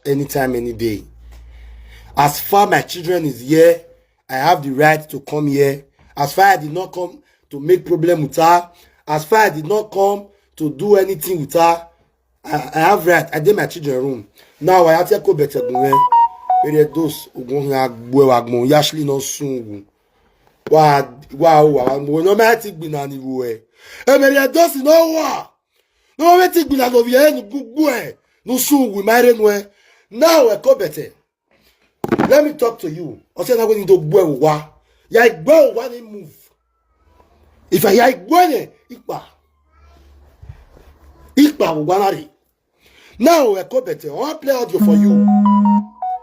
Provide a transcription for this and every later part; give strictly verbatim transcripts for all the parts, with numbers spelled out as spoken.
anytime, any day. As far my children is here, I have the right to come here. As far I did not come to make problem with her, as far I did not come to do anything with her, I, I have right. I did my children room. Now I have to go better than when. Ere dos ogun ya gbo wa gbon, ya shli no sun. Wa wa wa wa mo no ma ti gbin na ni wo e. E mere dos no wa. No ma ti gbin na no bi e ni gbugbo e. No sun wi ma re nu e. Now e ko better. Let me talk to you. O se na we ni do gbo e wa. Ya gbo wa ni move. If I ya gbo e ipa. Ipa wa na re. Now e ko better. I wan play audio for you.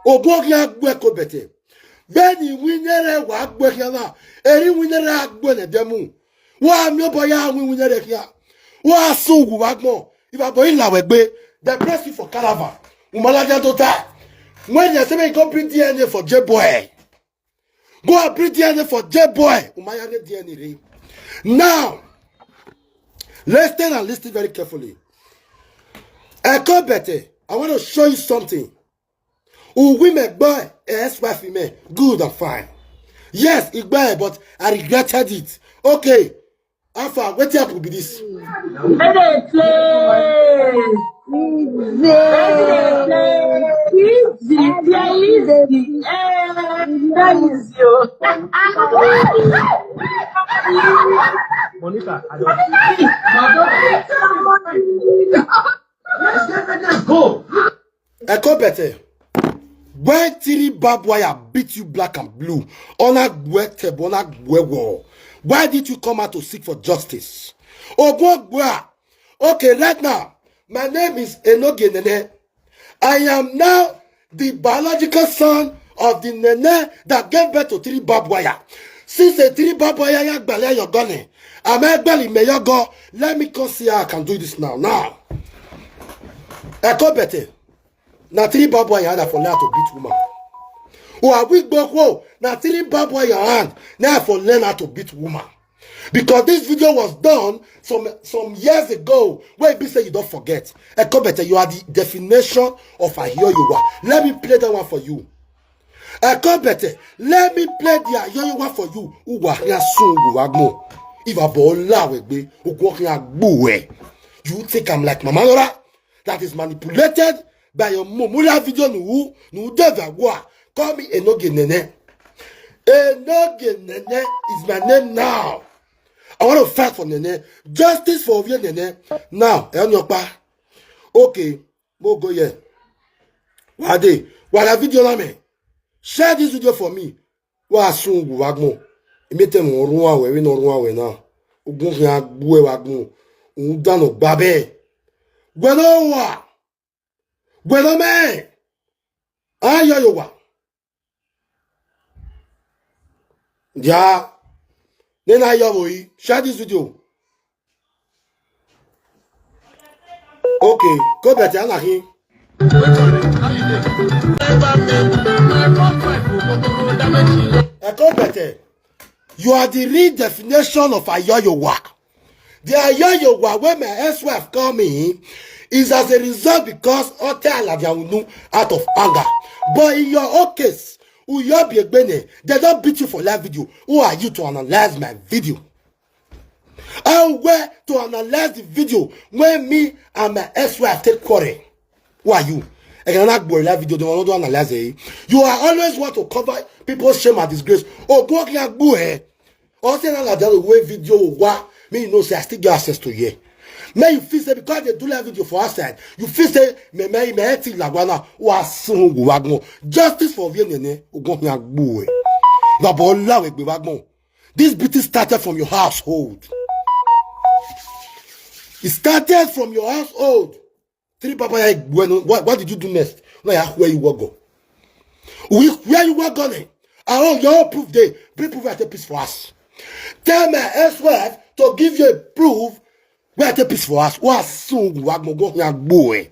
Ogun ogun ya gbo e ko better. Beni winyere wa gbo e na. Eri winyere agbo ne demu. Wa mi obo ya wi winyere kia. Wa su gu wa gbon. If I boy la we gbe, they press you for caravan. Umala dia to die. When you say me go bring D N A for J boy. Go and bring D N A for J boy. Umaya the D N A re. Now, listen and listen very carefully. I come better. I want to show you something. Uwi me boy, ex-wife me. Good and fine. Yes, it boy, but I regretted it. Okay. Alpha, what happen be this? Where dey play? Where dey play? Easy, play easy. Eh, that is you. Monica, I don't. Let's go. Echo Bete, when three barbed wire beat you black and blue, ona gwe tebo, ona gwe wo, why did you come out to seek for justice? Ogwo Gbua. Okay, right now, my name is Enoge Nene. I am now the biological son of the Nene that gave birth to three barbed wire. Since the three barbed wire ya gbale your gone, am I gbali me your go? Let me come see how I can do this now. Now, Echo Bete, na three barbed wire that for learn to beat woman. Oh, I will go. Na three barbed wire hand now for learn how to beat woman. Because this video was done some some years ago. Where be say you don't forget. Echo Bete, you are the definition of a hero you are. Let me play that one for you. Echo Bete, let me play the hero you are for you. Uwa ya so uwa mo. If a ball la we be, uwa ya gbuwe. You think I'm like Mama Laura? That is manipulated by your mumula video nu nu deva gwa. Call me Enoge Nene. Enoge Nene is my name now. I want to fight for Nene. Justice for Ovie Nene. Now, Enyokpa. Okay, mo go here. Wade, wada video na me. Share this video for me. Wa sun gu wa gbon. Emi te mo run awe, we no run awe na. Ogun fi agbu e wa gbon. Un da no gba be. Gbe no wa. Gbe no me. Ayo yo wa. Ja. Ne na yo wo yi. Share this video. Okay, go better na him. Echo Bete, you are the real definition of Ayoyowa. The Ayoyowa where my ex-wife call me is as a result because Ote Alajaunu out of anger. But in your own case, Uyobi Egbene, they don't beat you for live video. Who are you to analyze my video? How where to analyze the video when me and my ex-wife take quarrel? Who are you? I cannot go live video. They want to analyze it. You are always want to cover people's shame and disgrace. Oh, go and go eh. Or say na like that way video wa. Me you know say I still get access to here. Me you feel say because they do live video for outside, you feel say me me me ti lagwana wa sun guwa gbon. Justice for Ovie Nene, ogun ya gbo e. Baba Olawe gbe wa gbon. This beating started from your household. It started from your household. Three Papa ya, when, what, what did you do next? No, ya, where you walk go? We, where you walk go? Eh? I want your proof day. Bring proof I take peace for us. Tell my ex-wife to give you a proof where I take peace for us. What soon walk go ya boy?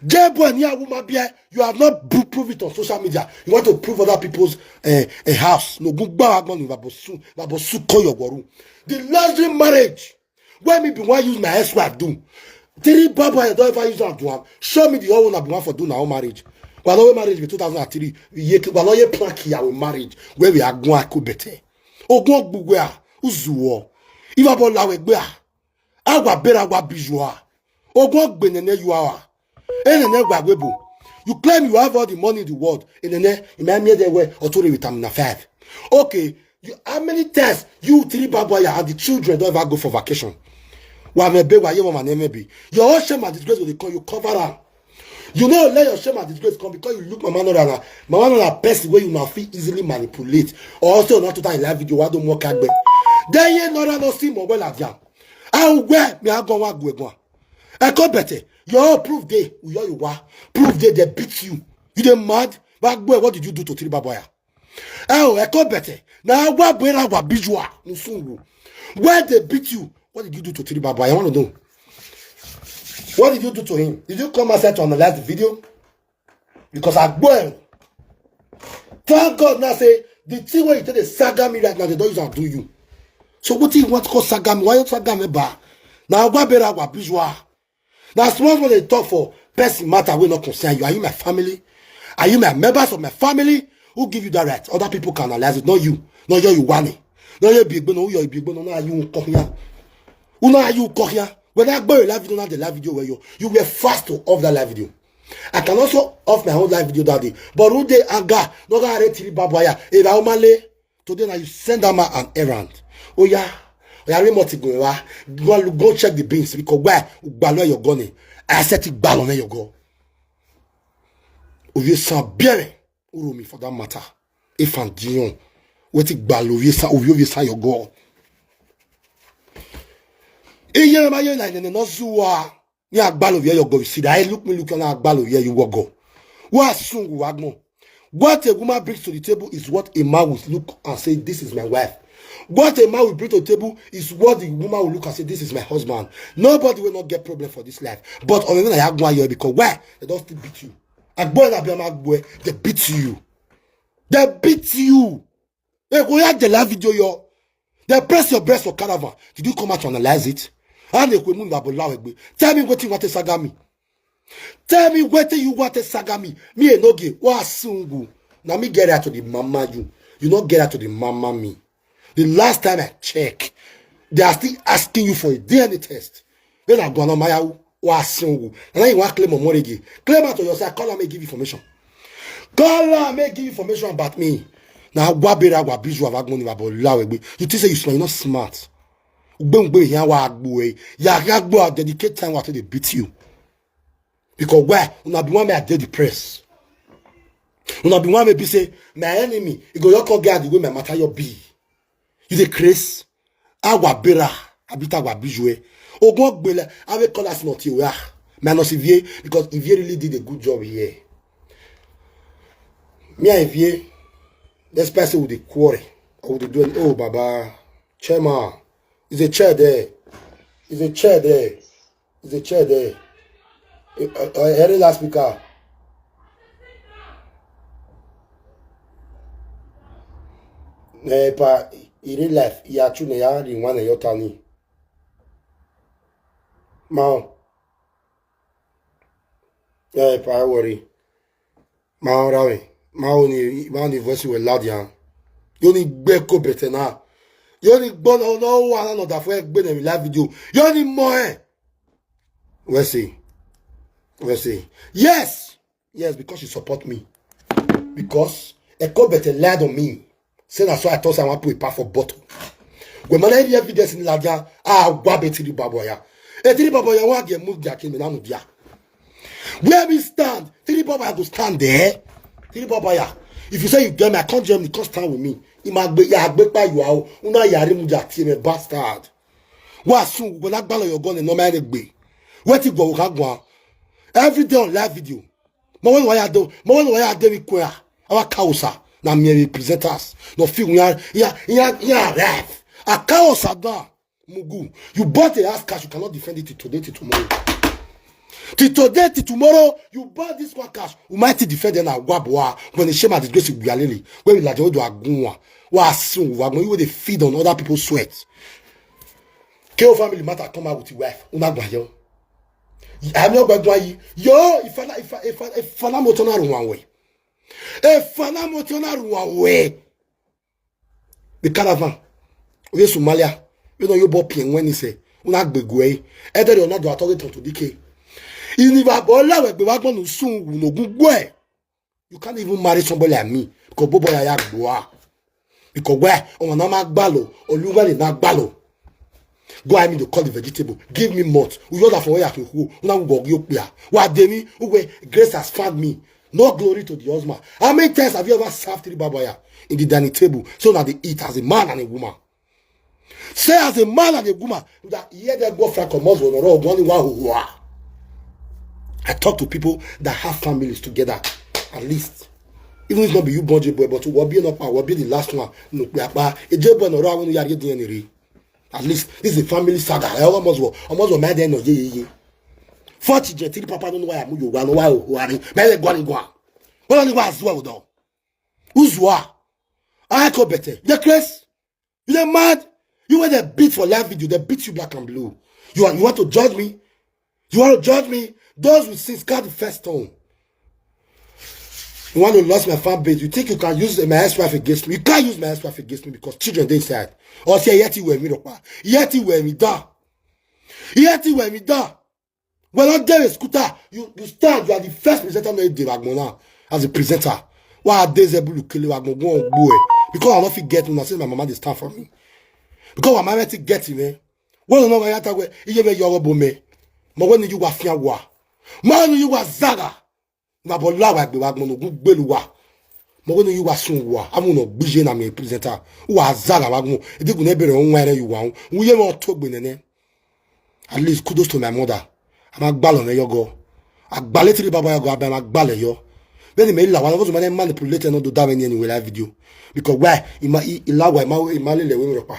J boy ni a woman be. You have not pro- prove it on social media. You want to prove other people's uh, a house. No good bag on you. Babosu, Babosu call your guru. The luxury marriage. Why me be why use my ex-wife do? Three baba you don ever use am do am. Show me the whole one I be one for do na own marriage. Wa no marriage be two thousand and three. Ye wa no ye plan kiyawe marriage where we are going to better. Ogun gbugbe a uzuwo. Iva bo lawe gbe a. Agwa bera agwa bijua. Ogun gbenene you are. Enene gwa gwebo. You claim you have all the money in the world. Enene, imamie de we otore vitamin five. Okay, you, how many times you three baba ya and the children don't ever go for vacation? Wa me be wa ye mama neme be. Your own shame and disgrace will come, you cover am. You know, let your shame and disgrace come because you look mama no rara. Mama no na person where you na feel easily manipulate. Or also not to that live video, wa do more kagbe. Then ye no rara no see more well at jam. I will wear me I go wa gwe gwa. I come better. Your own proof day, we you wa. Proof day they beat you. You dey mad? But boy, what did you do to three baba ya? Oh, I come better. Now wa bera wa bijua nusungu. Where they beat you? What did you do to three baba? I want to know. What did you do to him? Did you come outside to analyze the video? Because I go. Thank God now say the thing where you take the saga me right now, they don't use and do you. So what do you want to call saga me? Why you saga me ba? Now wa bera wa bijua. Now small when they talk for person matter will not concern you. Are you my family? Are you my members of my family? Who give you that right? Other people can analyze it, not you. Not you, you want it. Not you big no, you big no, now you come here. Who now you come here? When I go live video, not the live video where you you were fast to off that live video. I can also off my own live video that day. But who they anger? No go arrest three baba ya. If I umale, today now you send that man an errand. Oh yeah. Oh yeah, remote go wa. Go go check the beans because where gbalo your gun. I said it gbalo your go. Oye san biere. Urumi for that matter. If and Dion. What it gbalo oye san oye oye san your go. Iye ma ye na ne no zuwa. Ni agbalo ye your go. You see that I look me look na agbalo ye you go. Wa sungu wa gbon. What a woman brings to the table is what a man will look and say, "This is my wife." What a man will bring to the table is what the woman will look and say, "This is my husband." Nobody will not get problem for this life. But on the other hand, because why? They don't still beat you. Agbo na be agbo, they beat you. They beat you. They go ya the live video yo. They press your breast for caravan. Did you come out to analyze it? And they go move about loud. Tell me what you want to saga me. Tell me what you want to saga me. Me enoge. Wa sungu. Now me get out to the mama you. You not get out to the mama me. The last time I check, they are still asking you for a D N A test. Then I go on my wa sungu. And now you want claim more again. Claim out to yourself. Call me give information. Call me give information about me. Now wa bera wa biju wa gbon ni wa bo lawe gbe. You think say you smart, you're not smart. Ugbe ugbe here wa agbo eh. Ya ya gbo dedicate time wa to dey beat you. Because why? Una be one me I dey the press. Una be one me be say my enemy. E go your come get the way my matter your be. You dey craze. Awa bera. Abita wa bijue. Ogun gbele. I will call us not you. Ah. Minus Ivie because Ivie really did a good job here. Me and Ivie, this person with the quarry. I would do an oh Baba. Chairman. Is a chair there. Is a chair there. Is a chair there. Uh, uh, any last speaker? Eh, pa, in real life, ya chu ne ya ri wan ne yo tani. Mao. Eh, pa worry. Mao rawe. Mao ni mao ni voice we loud ya. Yo ni gbe ko bete na. Yo ni gbo no no wa na no da fo egbe ne mi live video. Yo ni mo eh. We see. We see. Yes. Yes, because you support me. Because Eko Bete lied on me. Say that's why I thought I want to put a part for bottle. When man any evidence in Ladia, ah, wa be tiri baboya. E tiri baboya wa get move dia kin me na no dia. Where we stand, tiri baboya go stand there. Tiri baboya. If you say you get me, I can't join me, come stand with me. Ima gbe ya gbe pa you out. Una yari mu dia ti me bastard. Wa sun go na gbalo your gun no man gbe. Wetin go ka gwa. Every day on live video. Mo wan waya do, mo wan waya de mi kwa. Our causa na me we presenters. No fi we are ya ya ya live. A causa da. Mugu, you bought a house cash, you cannot defend it till today till tomorrow. Till today till tomorrow, you bought this one cash. You might defend it now. Wabwa when the shame and disgrace you are lily. When we like do agunwa. Wa sun wa when you dey feed on other people's sweat. K O family matter come out with your wife. Una gwa yo. Ami ogbe gwa yi. Yo, ifana, ifa, ifa, ifana moto na ruwa we. Ifana moto na ruwa we. The caravan. Oye Somalia. We no yo bo pien when he say. Una gbegwe. Edere ona do atoge to dike. Ini ba bo la we gbe wa gbonu sun wu no gun gwe. You can't even marry somebody like me. Because bobo ya ya gboa. Because where? Omo na ma gbalo. Oluwa ni na gbalo. Go, I mean to call the vegetable. Give me malt. We order for where I can who. Una go yo pia. Wa demi, uwe, grace has found me. No glory to the husband. How many times have you ever served three babaya in the dining table? So that they eat as a man and a woman. Say as a man and a woman, that here they go from Komos, Onoro, Ogoni, Wa, Hua. I talk to people that have families together, at least. Even if not be you, Bonji boy, but what be not power, what be the last one? No, Eje boy, Noro, I want to yari the enemy. At least this is a family saga. I almost go, almost go, my day, no, ye, ye, ye. Forty, Gentile, Papa, no, why I'm you, why, why, why, why, why, why, why, why, why, why, why, Uzua. I call better. You crazy? You dey mad? You were the beat for live video. They beat you black and blue. You are, you want to judge me? You want to judge me? Those with sins, cast the first stone. You want to lost my fan base. You think you can use my ex-wife against me? You can't use my ex-wife against me because children dey inside. Or say, yet you were me, yet you were me, da. Yet you were me, da. Well, not there a scooter. You, you stand, you are the first presenter, no dey Wagmo now as a presenter. Why are they able to kill Wagmo? Go on, go away. Because I don't fit get una say my mama dey stand for me. Because my mama fit get him, eh? Well, no, I tell you, you be your bo me. Mo when you wa fia wa. Mo when you wa zaga. Na bo la wa gbe Wagmo no gun gbelu wa. Mo when you wa sun wa. Amu no gbije na me presenter. Wa zaga Wagmo. Edigun ne bere on wa re you wa. Wu ye mo to gbe nene. At least kudos to my mother. A ma gbalo ne yogo. Agbale tiri baba yogo, a ma gbale yo. Then me la wa no go manipulate no do damage anyway live video. Because why? Ima, i, i la wa, ima, ima le le we ropa.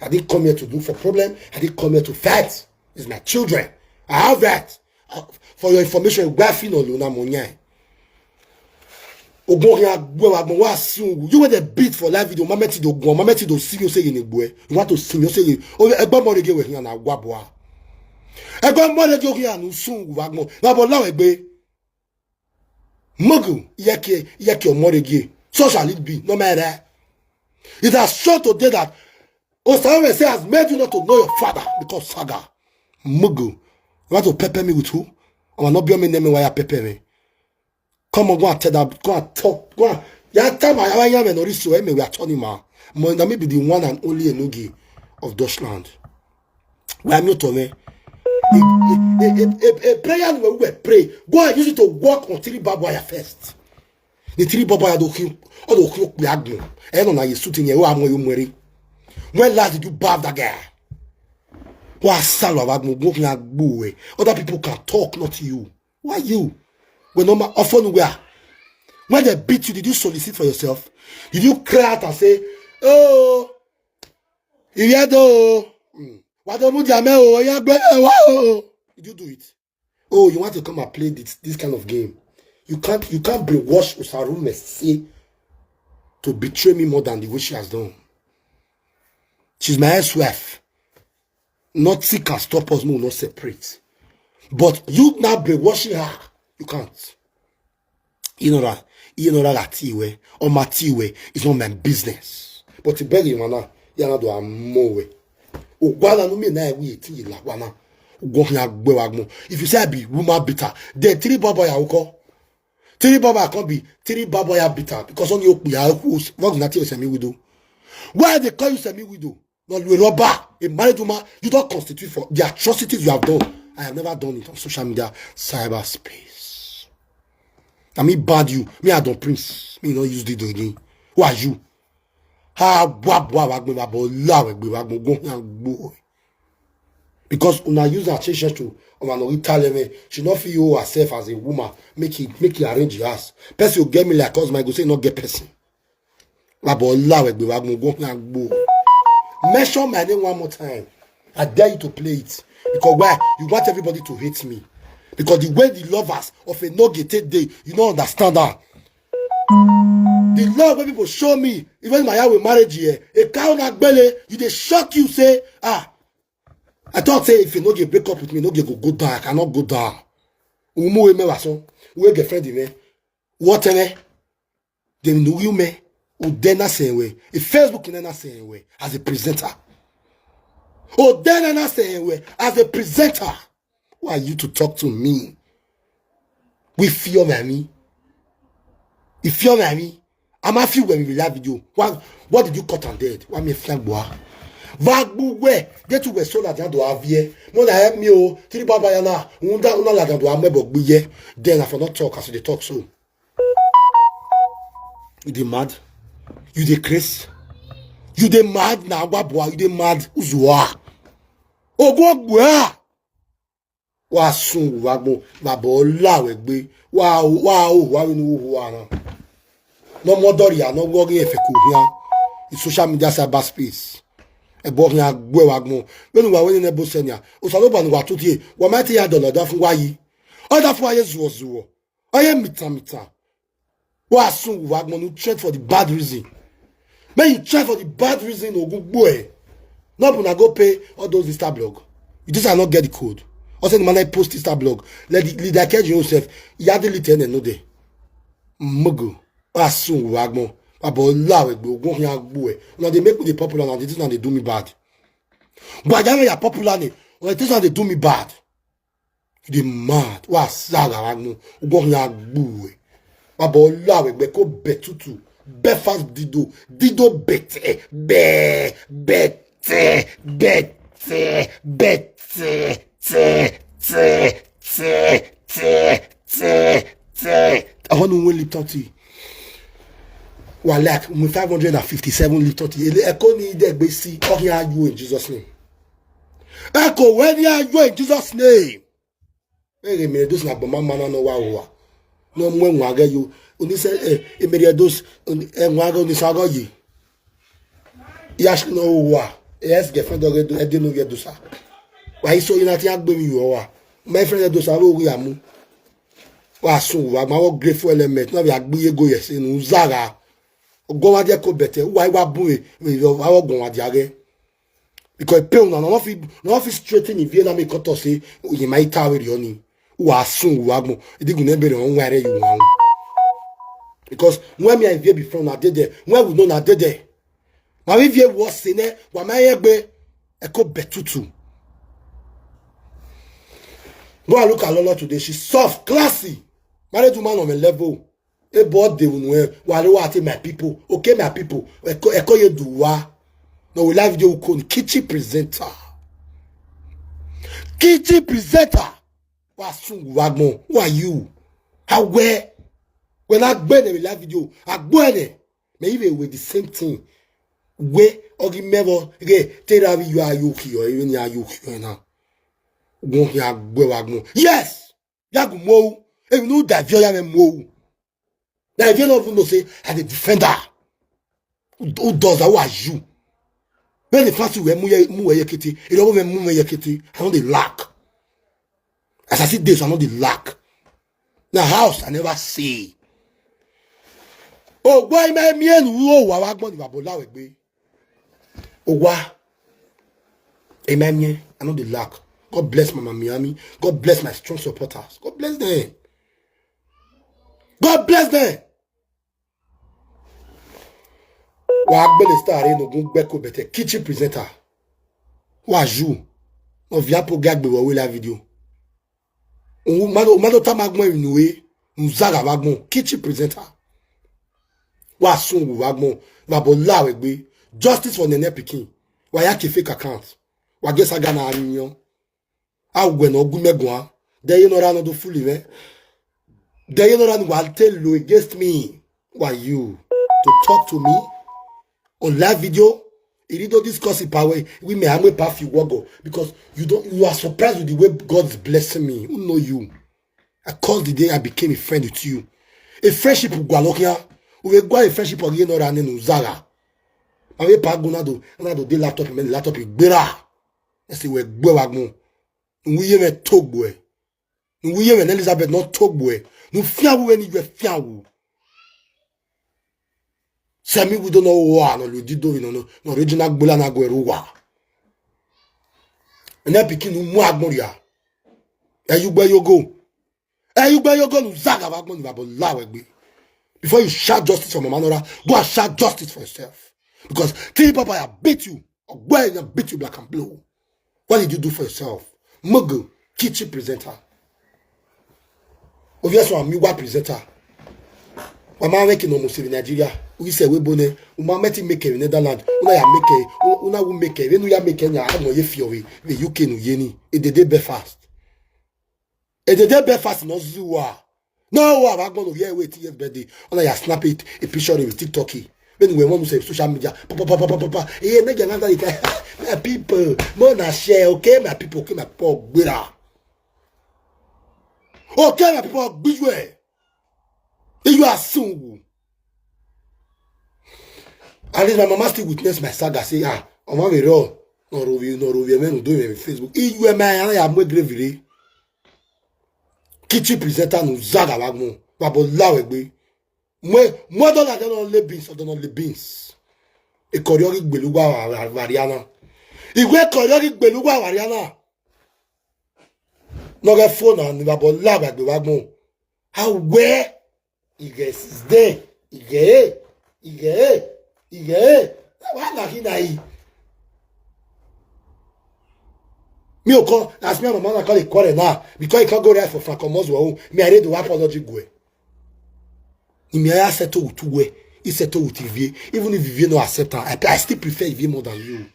I didn't come here to look for problem. I didn't come here to fight. It's my children. I have that. Uh, for your information, Gbafi no Luna Monye. Ogun ya gbe wa gbon wa si ogun. You were the beat for live video. Mama ti do gun. Mama ti do si yo se ni gbe. You want to see yo se. O egba mo rege we hin na gwa bo a. Egba mo rege hin anu sun wa gbon. Na bo lawe gbe. Mugu, yeke, yeke omorege. So shall it be. No matter. It has shown today that Osawe say has made you not to know your father because saga. Mugu. You want to pepper me with who? I will not be on me name why you pepper me. Come on, go and tell that. Go and talk. Go and. Ya tell my, I am an Oriso, eh, me, we are turning ma. Mo na me be the one and only Enugi of Dutchland. Where I'm not to me. A, a, a, a, a prayer we will pray. Go and use it to work on three barbed wire first. The three barbed wire do kill, all the kill we are going. I don't know you shooting here. Who am you marry? When last did you bath that guy? Why salo wa mo go na gbo we? Other people can talk, not you. Why you? When no ma often where? When they beat you, did you solicit for yourself? Did you cry out and say, "Oh, Iyado, why don't you jam o? Ya gbe wa o"? Did you do it? Oh, you want to come and play this, this kind of game? You can't, you can't brainwash Osarume say to betray me more than the way she has done. She's my ex-wife. Nothing can stop us, no, not separate. But you now brainwashing her, you can't. You know that, you know that Tiwe or Matiwe is not my business. But to beg you, man, you know do more. Ogwana no me na we ti la wana. Go ya gbe wa gbon. If you say I be woman beater, then three barbed wire uko. Three barbed wire can't be three barbed wire beater because only oku ya who what na tell semi widow. Why they call you semi widow? Not a robber, a married woman. You don't constitute for the atrocities you have done. I have never done it on social media, cyberspace. I mean, bad you. Me, I don't prince. Me, don't use the again. Who are you? Ha, bwa, bwa, wa, gbe, wa, bo, la, we, gbe, wa, gbo, go, ya, gbo. Because una use her change to Omanori talent, she not feel herself as a woman. Make it, make it arrange your ass. Person you get me like us, my go say not get person. Wa, bo, la, we, gbe, wa, gbo, go, ya, gbo. Mention my name one more time. I dare you to play it. Because why? You want everybody to hate me. Because the way the lovers of a no get take day, you don't understand that. The love when people show me, even my Yahweh marriage here, a cow na gbele, you dey shock you say, ah, I thought say if you no dey break up with me, no dey go go down. I cannot go down. Umu we me waso, we get friend me. What ene? Dem no you me. Udena same way. A Facebook in na same way as a presenter. Udena na same way as a presenter. Who are you to talk to me? We fear me. If you me, I'm a few when we live video. What what did you cut and dead? What me flag boy? Vagbu we get to we solar down to have here. Mona help me oh. Three baba yana. Unda una la down to amebo gbiye. Then I for not talk as they talk so. You dey mad? You dey craze? You dey mad na agwa boy? You dey mad? Uzua. Ogo gbua. Wa sun wa gbo ma bo la we gbe. Wa o wa o wa we ni wo wa na. No more dori ya no wo ge fe ku hia. In social media cyberspace. E bo hia gbe wa gbo. When wa we ni bo senya. O sa lo ba ni wa tuti. Wa ma ti ya do lo da fun wa yi. O da fun wa ye zuo zuo. O ye mita mita. Wa sun wa gbo nu trend for the bad reason. May you try for the bad reason ogun gbo e. No be na go pay all those Insta blog. You just not get the code. Also the man I post Insta blog. Let the leader catch yourself. Ya delete and no dey. Mugu. Wa sun wa gbo. Abo la we gbo ogun ya gbo e. Now they make me the popular now. They just now they do me bad. But I ya popular ni. Well, this now they do me bad. You dey mad. Wa saga wa gbo. Ogun ya gbo e. Abo la we gbe ko betutu. Be fast dido. Dido bete. Be bete. Bete. Bete. Te te te te te te te. I want to win Lipton tea. Well, like with five hundred and fifty-seven Lipton tea. Ele eko ni de gbe si. Okin ayu in Jesus' name. Eko when you are you in Jesus' name. Ege mere dos na gbama mana no wa wa. No mwe nwa ga yo. Oni se eh emere dos eh nwa ga oni sa ga yi. Yash no wa. Yes girlfriend oge do ede no ge do sa. Wa iso ina ti agbe mi yo wa. My friend do sa wo ya mu. Wa sun wa ma wo grateful element na bi agbiye go yes inu zara. Ogo wa je ko bete wa wa bun e. Wa wo gun wa jare. Because pay una no fit no fit straighten if you na me cut us say you might tower you ni. Wa sun wa gbon. Idigun ne bere on where you want. Because when me I veer before na dey there. When we know na dey there. Ma we veer was sene wa ma egbe e ko betutu. Go and look at Lolo today. She's soft, classy. Married woman on a level. E board dey unu e wale wa ati my people. Okay my people. Eko eko ye duwa. No we live video ko kitchen presenter. Kitchen presenter. Wa sun wa gbon. Who are you? How where? When I gbene we live video. Agbene. Me even with the same thing. We ogi mevo ge tera vi you are you ki yo even ya you ki yo na. Gun ya gbe wa gbon. Yes. Yagu mo. E no da vio ya me mo. Na if you no even know say I dey defend her. Who, who does that? Who are you? When the fancy we mu ye mu we yekete, e no we mu we yekete. I no dey lack. As I see this, I no dey lack. Na house I never see. Oh boy, my me and wo wa wa gbon ni babo lawe gbe. Oh wa. Amen. I no dey lack. God bless Mama Miami. God bless my strong supporters. God bless them. God bless them. Wa gbele star inu gun gbeko bete kitchen presenter. Wa ju. No via po gagbe wo we la video. Un mado mado ta magbon inu we. Un zaga magbon kitchen presenter. Wa sun wu magbon. Wa bo la we gbe. Justice for Nene Pikin. Wa ya ke fake account. Wa ge saga na aniyan. Awe no gu me gwa. De ye no ra no do fully me. De ye no ra no wa te lo against me. Who are you to talk to me on live video? Iri do discuss it power. We may am pa fi wogo because you don't you are surprised with the way God is blessing me. Who know you? I call the day I became a friend with you. A friendship gwa lokia. We gwa a friendship again no ra no zaga. Awe pa gu na do na do de laptop me laptop igbera. Ese we gbe wa gun. Nwiye me togbo e. Nwiye me Elizabeth no togbo e. Nu fiawu we ni gbe fiawu. Semi we don't know wa no lo dido no no original gbola na gwe ruwa. Ene pikin nu mu agbon ria. Eyugbe yogo. Eyugbe yogo nu zaga wa agbon ni babo lawe gbe. Before you shout justice for Mama Nora, go and shout justice for yourself. Because Three Papa, I beat you. Ogwe, I beat you black and blue. What did you do for yourself? Mugu, kitchen presenter. Obvious one, mi wa presenter. Mama weke no musi Nigeria. We say we bone. Uma meti make in Netherlands. Una ya make. Una wu make. We nu ya make nya. Amo ye fio we. We U K nu yeni. E dede be fast. E dede be fast no zuwa. No wa wa gbon here wait years birthday. Una ya snap it. A picture with TikTok. When we want to say social media. Pa pa pa pa pa pa. Eh, make another it. My people, mo na share. Okay, my people, okay, my people, gbera. Okay, my people, gbijwe. You are soon. At least my mama still witness my saga. Say, ah, I'm on the road. No review, no review. Men do it on Facebook. You are my, I am with gravy. Kitchen presenter nu zaga wa gbon. Babo lawe gbe. Mwe, mwe don like don le beans, don le beans. E kori ori gbelu wa wa- wa- wariana. Igwe kori ori gbelu wa wariana. No get phone and babo lawe gbe wa gbon. How where? Ige is there. Ige, ige, ige. Wa na hina yi. Mi o come, as me and Mama na call it quarrel now, because he can't go right for Frank Omo's own. Me, I read the apology gwe. He may I settle with two way. He settle with Ivie. Even if Ivie no accept her, I, I still prefer Ivie more than you.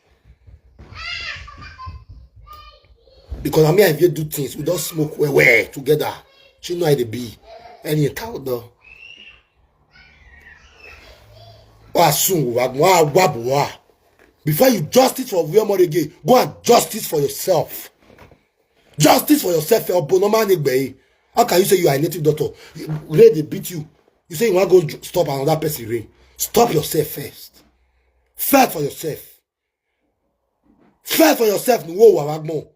Because I mean, Ivie do things. We don't smoke well, well together. She know how they be. Any account though. Wa soon, wa, wa, wa, wa. Before you justice for William Orege, go and justice for yourself. Justice for yourself. Eh, Obono man egbe. How can you say you are a native doctor? You- Rain dey beat you. You say you want to go ju- stop another person rain. Stop yourself first. Fight for yourself. Fight for yourself. No, wo wa wa gbon.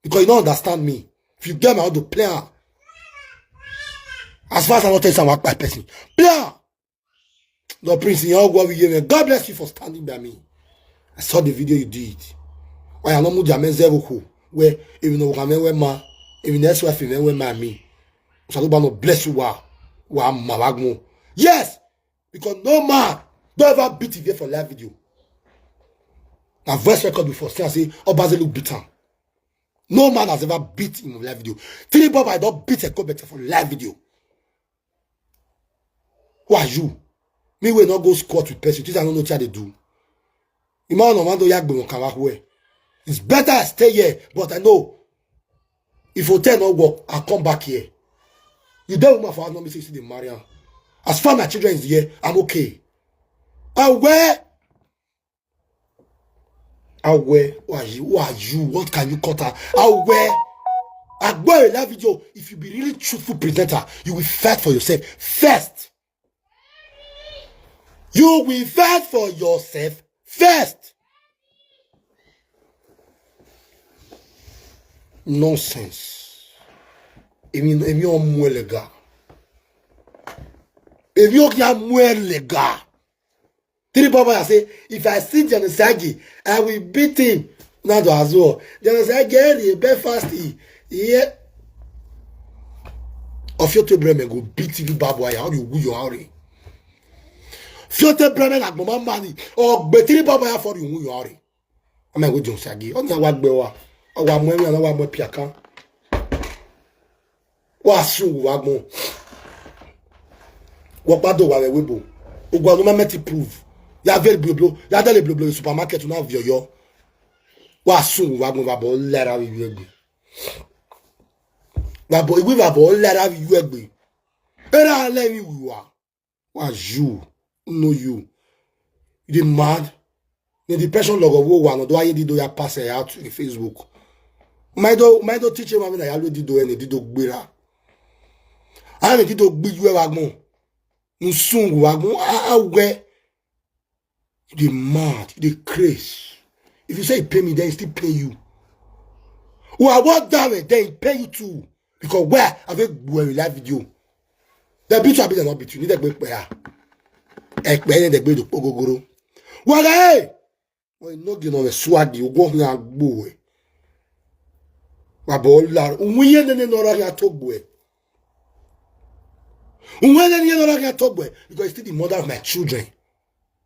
Because you don't understand me. If you get my audio, play am. As far as I don't tell someone by person, play am. The prince in your God, God bless you for standing by me. I saw the video you did. Why I no move the amen zero who? Where if you know come where ma, if you next wife you where ma me. So God bless you. Wow, wow, mawagmo. Yes, because no man don't ever beat you for live video. Na voice record before say I say Obaze look beat am. No man has ever beat him on live video. Three Bob, I don't beat a comment for live video. Who are you? Me will not go squat with person. This I don't know what they do. Imagine no man do yagbe won kawa hwe. It's better I stay here, but I know if hotel not work, I come back here. You don't move for no me say the Marian. As far my children is here, I'm okay. Aware. Aware, who are you? Who are you? What can you cut out? Aware. Agbore that video. If you be really truthful presenter, you will fight for yourself first. You will fight for yourself first. Nonsense. Èmi, èmi ò mú ẹ lẹ́gà. Èmi ò kí á mú ẹ lẹ́gà. Three Baba say, if I see Genocide, I will beat him. Not as well. Genocide, he be fasting. Yeah. Ofiote Bremen go beat you, Baba. How you who you are? Fiote Bremen like mama money. Or Betiri Baba for you who you are. Ame go John Sagi. Oni awa gbe wa. Awa mwe mi, awa mwe piaka. Wa su wa gbon. Wa pado wa we bo. Ogwa no ma meti prove. Ya very blue blue. Ya dele blue blue supermarket na vioyo. Wa su wa gbon, wa bo lera wi yegbe. Wa bo, iwi wa bo lera wi yegbe. Era le wi wa. Wa you? No you. You dey mad? The depression logo wo wa no do aye dido ya pass it out in Facebook. My do, my do teach him na ya lo dido ene dido gbera. Ani dido gbi you wa gbon. Nsun wa gbon. Ah, ah, where? You dey mad, you dey craze. If you say you pay me, then he still pay you. Who I want that way, then he pay you too. Because where I will go with live video. The beat will be the not beat you. Need to go where? Ekpe need to go to Pogogoro. Wale! Well, no, you know, the swag, you go here and go away. Wabola, unwiye nene nora ya togwe. Unwiye nene nora ya togwe. Because she's still the mother of my children.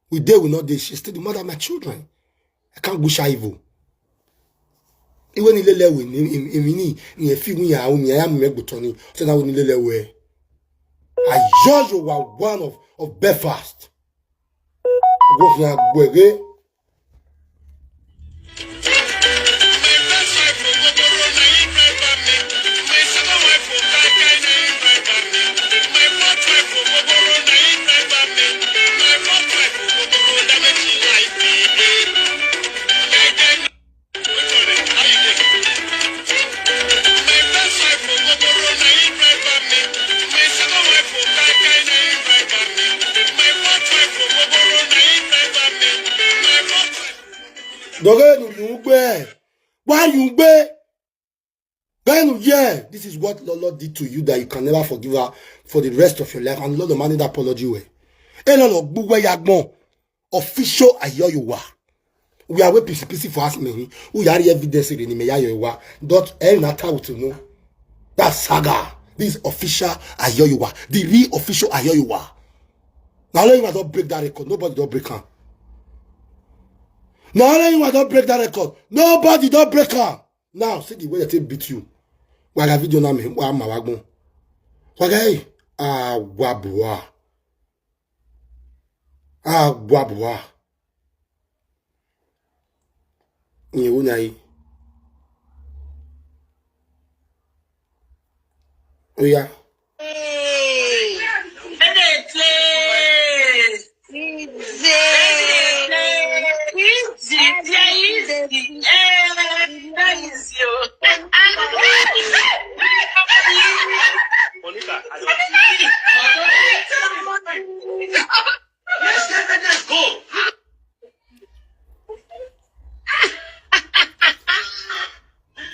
We dey, we not dey. She's still the mother of my children. I can't wish her evil. Even in Lelewe, in, in, in, in, in a few years, I won't, I am Megutoni. So now in Lelewe. I judge you were one of, of Belfast. Go for a gwege. Dogenu yugbe. Why yugbe? Then, yeah, this is what Lolo did to you that you can never forgive her for the rest of your life. And Lolo, man, that apology way. Hey, Lolo, gbugbe yagbon. Official Ayoyuwa. We are waiting P C P C for us, me. We are evidence in the Meyayowa. Don't end that out to know. That saga. This is official Ayoyuwa. The real official Ayoyuwa. Now, let you don't break that record. Nobody don't break her. Now, let you don't break that record. Nobody don't break her. Now, see the way they take beat you. Waga video na me, wa ma wagbon. Waga, hey, ah, wabua. Ah, wabua. Nye unai. Oh, yeah.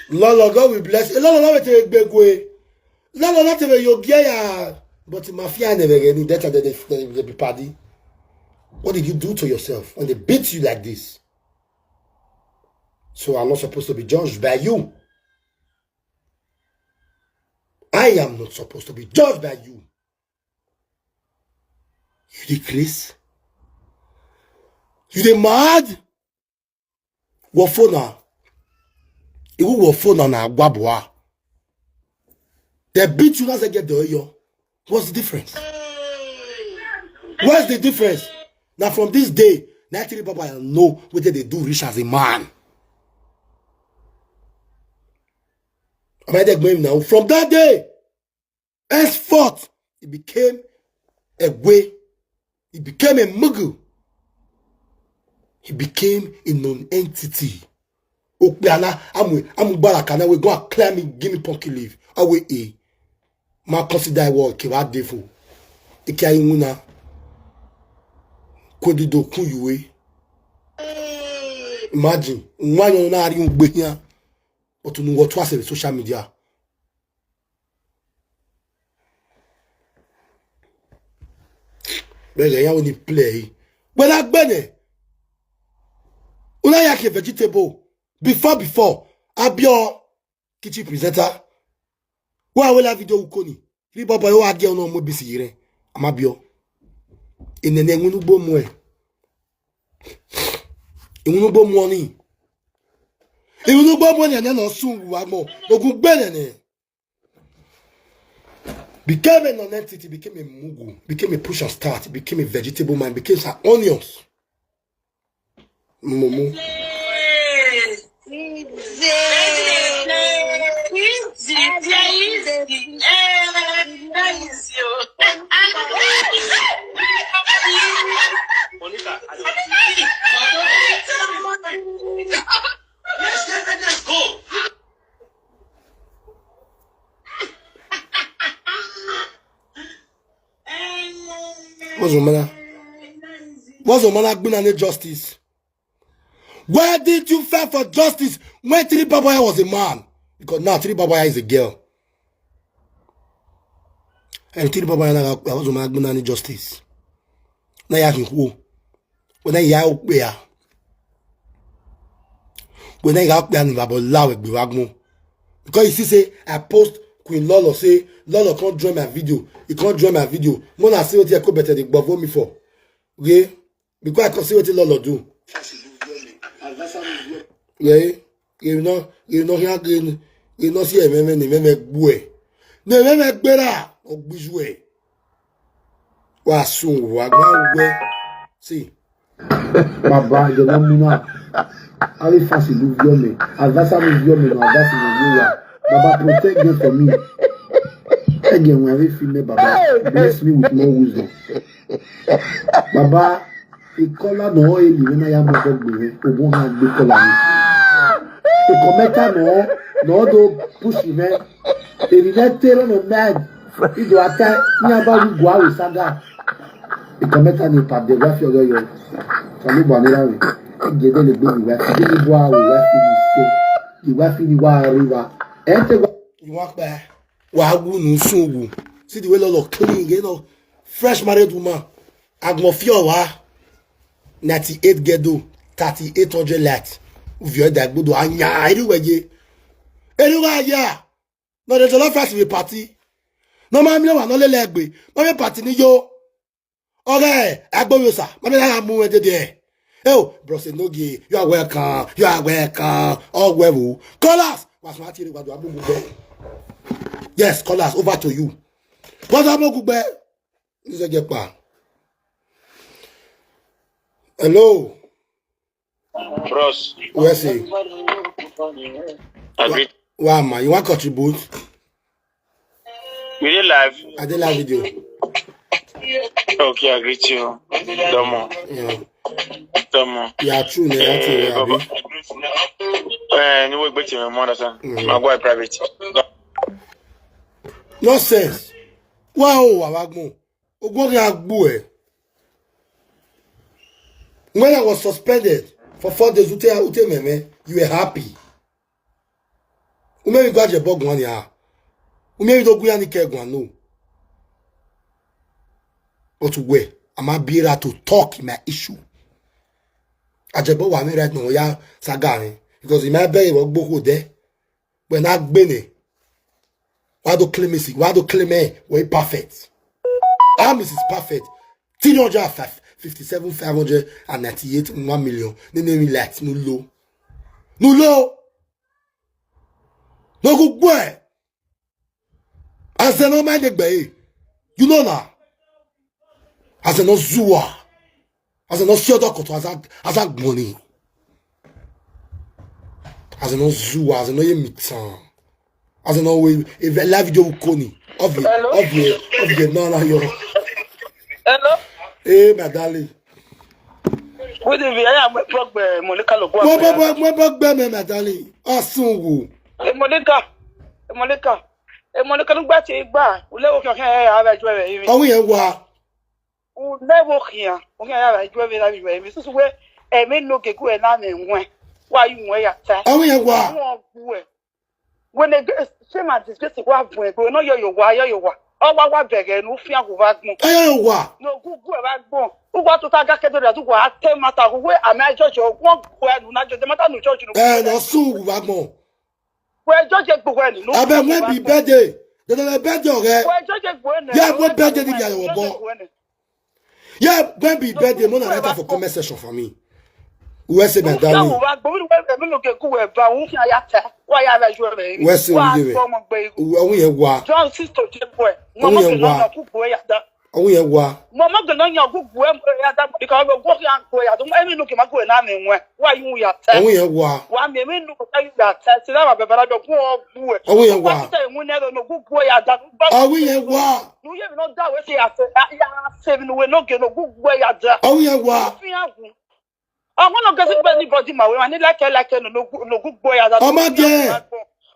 Lolo, God will bless you. Lolo, Lolo, take big way. Lolo, not even your gear. But mafia never get any better than they, they, they be party. What did you do to yourself when they beat you like this? So I'm not supposed to be judged by you. I am not supposed to be judged by you. You dey craze? You dey mad? Wofona. Iwu wofona na gwabua. They beat you, now they get the oil. What's the difference? What's the difference? Now from this day, naturally, Baba, I know what they do rich as a man. Am I there going now? From that day, henceforth, he became a way. He became a mugu. He became a non-entity. Okpeana, amu, amu barakana, we go and climb me, give me pumpkin leaf. Awe e. Ma consider what ke wa dey for. Ike ayi nwuna. Kodido kun yuwe. Imagine. Nwa yo na ari ugbe here. But you know what was social media. Bẹ́ẹ̀ yẹn wọ́n ní play. When I gbẹ́nẹ̀, una ya ke vegetable. Before, before, Abio kitchen presenter. Wa wela video ukoni. Ri baba yo age ono mo bisi yire. Amabio. Inene ngunu gbo mo e. Ngunu gbo mo ni. Ngunu gbo mo ni ene no sun wa mo. Ogun gbenene. Became a non-entity, became a mugu, became a push and start, became a vegetable man, became some onions. Mumu. What's the matter? What's the matter? Gbinane justice. Why did you fight for justice when Tiri Babaya was a man? Because now Tiri Babaya is a girl. And Tiri Babaya now, what's the matter? Gbinane justice. Now you can go. When I ya okpe ya. When I ya okpe ya ni babo lawe gbe wagmo. Because you see say I post Queen Lolo, say Lolo come join my video. He come join my video. Mona see wetin Eko Better dey gbavo me for. Okay? Because I come see wetin Lolo do. Yeah? You know, you know, here, you know, see, meme, ni meme gbue. Ni meme gbera, ogbijue. Wa sun, wa gba we. See. Baba, you don't mean that. How fast you lose your me? Advance you lose your me, no advance you lose your. Baba, protect them for me. Again, when I feel me, Baba, bless me with more wisdom. Baba, he call out no oil, when I am a dog, we ogun ha gbe call me. The commenter no, no do push me. He did not tell on a man. He do attack me about you go out with saga. The commenter ni pa de wa fi oyo yo. Kalu ba ni lawe. Gede le gbe wa fi ni wa wa fi ni se. Iwa fi ni wa riwa. Ente wa. You walk by. Wa gu nu sun gu. See the way Lolo clean, you know. Fresh married woman. Agmo fi wa. Ninety-eight gedo, thirty-eight hundred light. Uvio da gbodo anya, everywhere ye. Everywhere ya. No, the jollof rice we party. No, ma mi wa no le legbe. Ma mi party ni yo. Okay, agbo yo sa. Ma mi na mu we de de. Oh, bro, say no gay. You are welcome. You are welcome. Oh, we. Call us. Was my tiri wa do abu gbe. Yes, call us. Over to you. What abu gbe? This is a get pa. Hello. Bros. Where's he? I greet. Wow, man, you want to contribute? We dey live. I dey live video. Okay, I greet you. Domo. Yeah. Domo. Yeah, true, man. Eh, Baba, I greet you. Eh, anyway, greet you, man, understand? Mm. I go private. Nonsense. Wow, Awagmo. Ogun oge agbo e. When I was suspended for four days, ute ute meme, you were happy. Ume mi gwaje bogun ani a. Ume mi dogun ani ke gwan no. But where am I be able to talk my issue? Ajebo wa mi right now ya saga mi because in my bed wo gboko there. When I gbene, why do claim me? Why do claim me? We perfect. How is it perfect? Three hundred and fifty-seven, five hundred and ninety-eight, one million. They name me light. No low. No low. No good boy. As an old man, you know now. As an Ozua. As an Osiodo Koto. As a, as a money. As an Ozua. As an Oyemitan. As an Owe. If a live video will call me. Of you. Hello? Of you. Of you. No, no, yo. Hello? Hey, my darling. Good evening. I am a blog by Monica Lobo. Mo bọ bọ mo bọ gbẹ mi, my darling. Asunwu. Hey, Monica. Hey, Monica. Hey, Monica, look back to it. Ule wo kyo kyo ya ara ju e mi. Owo yẹn wa. Ule wo kyo. O kyo ya ara ju e mi la mi ju e mi. Susu we e mi no ke ku e na me nwe. Wa yu nwe ya ta. Owo yẹn wa. Won ku e. When they get shame and disgrace, wa bun e, no yo yo wa, yo yo wa. O wa wa bege nu fi agu wa gbon. Ayo wa. No gugu e wa gbon. U wa to ta ga kedo da du wa te mata gu we ame jojo won ku e nu na jojo mata nu jojo nu. Eh, no su gu wa gbon. We jojo gbo we nu. Abe when be birthday. The the birthday, okay? We jojo gbo e nu. Yeah, we birthday ni ya yo bo. Yeah, when be birthday, Mona write am for comment section for me. Where say my darling? Where say we give it? Who yẹn wa? John sister je boy. Who yẹn wa? Who yẹn wa? Mama gana nya gu gu em ya da because we go ya go ya do emi no ke ma go na me nwe. Wa yu ya ta. Who yẹn wa? Wa me me no ko ya ta. Ti la ba baba do ko bu e. Who yẹn wa? Wa ti mu ne no gu gu ya da. Who yẹn wa? No ye no da we se ase ya se no we no ge no gu gu ya da. Who yẹn wa? Fi agu. I want to get anybody my way. I need like like no no no good boy as I. Ọmọ gẹ.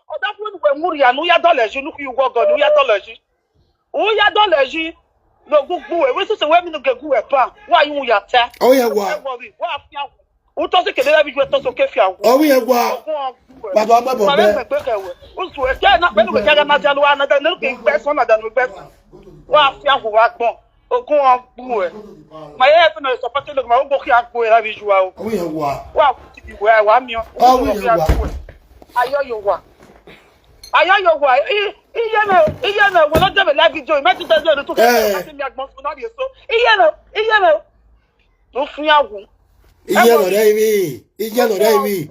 Ọ̀dà fún ìwé múri àánú yá dọ́là ẹ̀jú ní ìwọ gan ní yá dọ́là ẹ̀jú. Ó yá dọ́là ẹ̀jú. No good boy. We say we me no get good pa. Why you ya ta? Ó yẹn wa. Why fi. Ó tọ́ sí kèdè lábí ju ẹ̀ tọ́ sókè fi àwọn. Ó yẹn wa. Bàbá ọmọ bọ̀ bẹ́ẹ̀. Ó sùn ẹ̀ jẹ́ náà pẹ̀lú kẹ̀kẹ́ náà jẹ́ ló wà náà dẹ́nu kì í gbẹ́ sọ́nà dẹ́nu gbẹ́ sọ́nà. Wa fi ahu wa gbon. Ogun wa gbu e. Ma ye fi no support lo ma ogun ki agbo e la bi ju wa o. Àwọn yẹn wà. Wa ku ti bi wa wa mi o. Àwọn yẹn wà. Ayo yo wa. Aya yo wa. Iye me, iye me. We no dey live video. Imagine that you to Eh. Get me agbon fun na so. Iye me, iye me. No fun ya wu. Iye no dey mi. Iye no dey mi.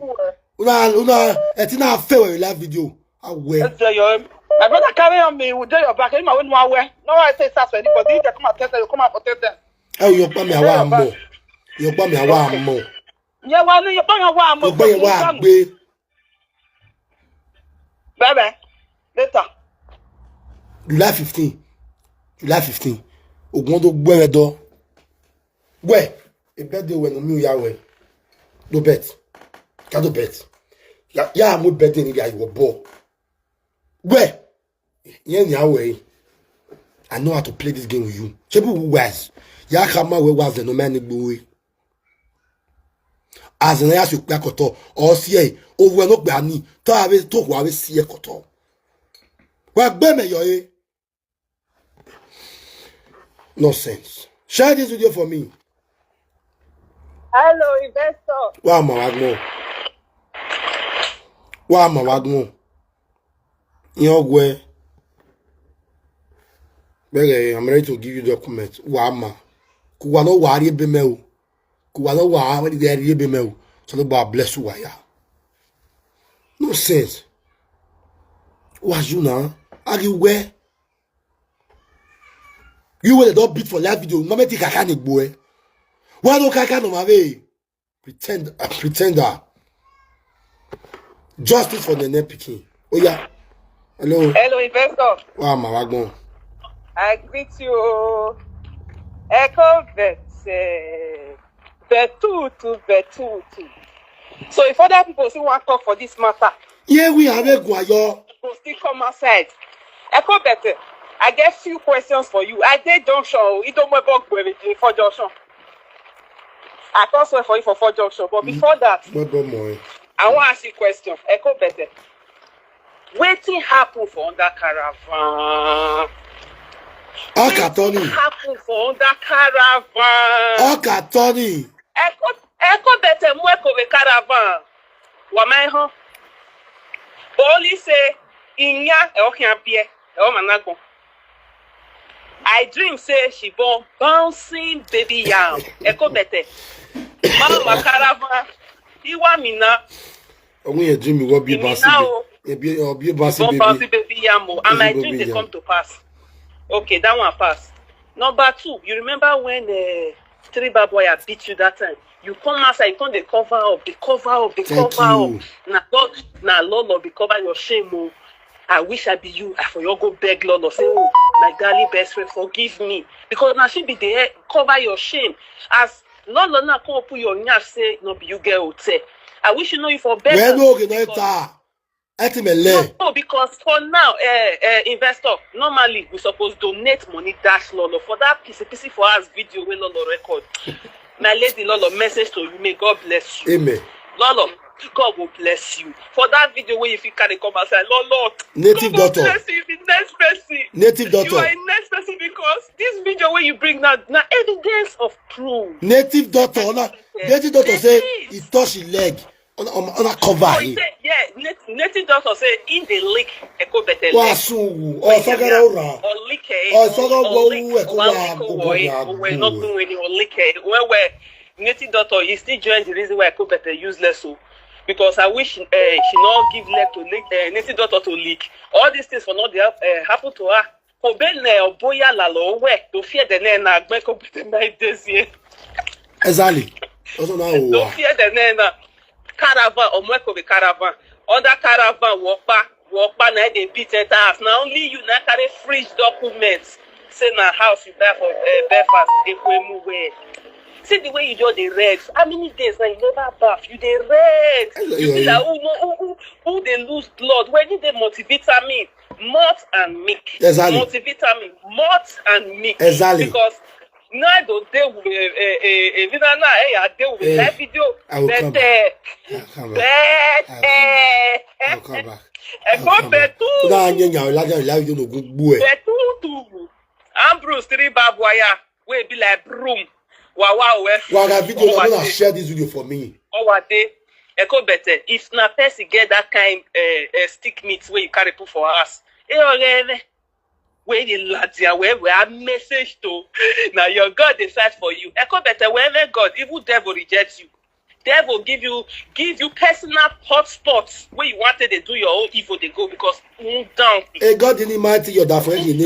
Una, una, eti na fe we live video. Awe. That's your. My brother carry on me. We dey your back. Anyway, we no aware. No, I say start for anybody. If they come and test them, you come out for test them. Eh, yo pa mi awa mo. Yo pa mi awa mo. Yeah, wa ni yo pa mi awa mo. Yo pa mi awa gbe. Bye bye. Later. July fifteen. July fifteen. Ogun to gbe re do. Gbe. E birthday we no mi o ya we. Do bet. Ka do bet. Ya, ya mo birthday ni ya iwo bo. Gbe. Yen ya we. I know how to play this game with you. Shebi we wise. Ya ka ma we wise no me ni gbo we. As na ya su pe koto. O si e. O we no gba ni. To ave to wa ave si e koto. Wa gbe me yo e. Nonsense. Share this video for me. Hello, investor. Wa ma wa gbon. Wa ma wa gbon. Yan gwe. Bege, I'm ready to give you document. Wa ma. Ku wa no wa ri ebe me o. Ku wa no wa ri ebe me o. So no ba bless you wa ya. Nonsense. Wa you na. Are you where? You will don't beat for live video. No make kaka ni gbo e. Wa no kaka no ma ve. Pretend, uh, pretender. Justice for the name pikin. Oh yeah. Hello. Hello, investor. Wa ma wa gbon. I greet you. Echo vet. Vetutu, vetutu. So if other people still want talk for this matter, yeah, we have a guayo. Go still come outside. Echo better. I get few questions for you. I did junction. You don't work for junction. I can't swear for you for four junction. But before that, I want to ask you a question. Echo better. Wetin happen for under caravan? Oka Tony. Wetin happen for under caravan? Oka Tony. Eko eko bete mu eko ve caravan. Wa mai ho. But only say inya e o kian bie e o managbon. I dream say she born bouncing baby yam. Eko bete. Mama caravan. Iwa mina. Only a dream you will be bouncing. Now, be a bouncing baby. Bouncing baby yam. And my dream they come to pass. Okay, that one pass. Number two, you remember when uh, three bad boy beat you that time? You come outside, you come they cover up, they cover up, they cover up. Now Lord, now Lord, Lord, they cover your shame. Oh. I wish I be you. I for your go beg Lord, Lord, say, oh, my darling best friend, forgive me. Because now she be there, cover your shame. As Lord, Lord, now come put your nyash, say, no, be you get hotel. I wish you know you for beg. Well, no, okay, no, enter. Ultimately. No, because for now, uh, uh, investor, normally we suppose donate money dash lolo for that pissy pissy for us video wey lolo record. My lady lolo, message to you, may God bless you. Amen. Lolo, God will bless you for that video wey you fit carry come outside. Lolo, native God doctor. Bless you, the next person. Native doctor. You are a next person because this video wey you bring now na evidence of proof. Native doctor, na native doctor say he touch his leg. Ona cover him. Yeah, native doctor say in the lick eko better. Wa sun wu. O so gara ura. O lick eh. O so gara wo wu eko wa go go ya. We not doing any o lick eh. Well, well, native doctor, he still join the reason why eko better useless so. Because I wish uh, she not give leg to lick, uh, native doctor to lick. All these things for not uh, happen to her. Ko be ne oboya la lo we. Don't fear the name na gbe ko be the nine days here. Exactly. That's what I want. Don't fear the name na caravan or mweko be caravan. Other caravan walk back, walk back na dey beat enter house. Na only you na carry fridge documents. Say na house you buy for uh, Belfast, Ekwemu way. See the way you just dey red. How many days now you never bath? You dey red. You be like who no who who who dey lose blood when you dey multivitamin, malt and milk. Exactly. Multivitamin, malt and milk. Exactly. Because now I don't deal with a a a a na I deal with that video. I will come back. I will come back. I will come back. I will come back. Una anya nya la nya la yo no gugbu e. Betutu. Ambrose three barbed wire. Wey be like broom. Wawa we. Waga video, no, no, share this video for me. Owade. Eko Bete, if na person get that kind uh, uh, stick meat where you carry put for us, eh, already. Where the ladia, where we are message to. Now your God decides for you. Eko Bete, wherever God, even devil rejects you. Devil give you give you personal hotspot where you wanted to do your own evil they go because mm, down. Ego dị n'ime atị yọda fụ enyi ne.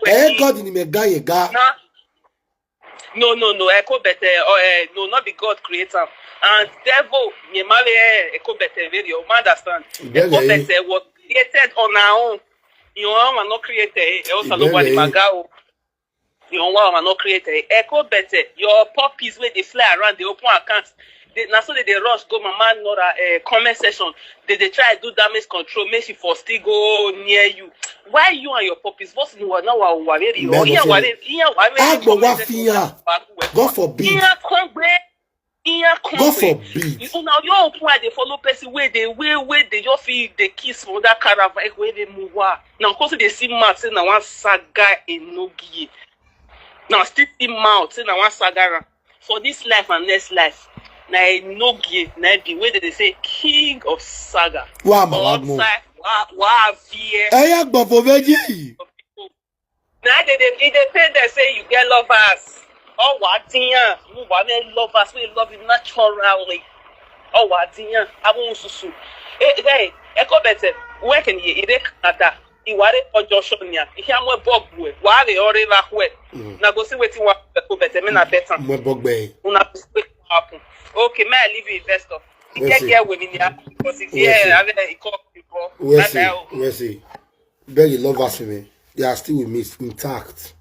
Ego dị n'ime ga ye ga. No, no, no. Eko Bete, uh, uh, no, not be God create am. And devil, ye male, eh, Eko Bete, very you understand. Eko Bete was created on our own. You know, I'm not created. Eh, also nobody magao. You know, I'm not created. Eko Bete, your puppies where they fly around, they open accounts. They, na so they, they rush go mama Nora uh, comment section. They they try do damage control. Make she for still go near you. Why you and your puppies? What's in what now? What really? Oh, yeah, what? Yeah, what? Agbo wa fiya. God forbid. Yeah, come back. Yeah, come God forbid. You know, you open why they follow person where they way where they just feel they kiss for that caravan where they move. Now, cause they see mouth say na one saga in no give. Now, still see mouth say na one saga for this life and next life. Na no give na the way that they say king of saga. Wa ma wa mo. Wa wa fear. Eya gbọ̀fọ̀ méjì. Na they dey e dey pain them say you get lovers. Oh wa diyan, you wa me lovers we love you naturally. Oh wa diyan, abun susu. Eh, hey, Eko Bete, where can you? Ire Canada. Iware ojo shonya. Ihe amwe bogwe. Ware ore rahwe. Na go see wetin wa Eko Bete me na better. Mo bogbe. Una go see wetin happen. Okay, may I leave you investor. Ike get we ni ya. Because if Yes, sir. Yeah, I mean, it come before. Where see? Where see? Beg you love us me. They are still with me intact.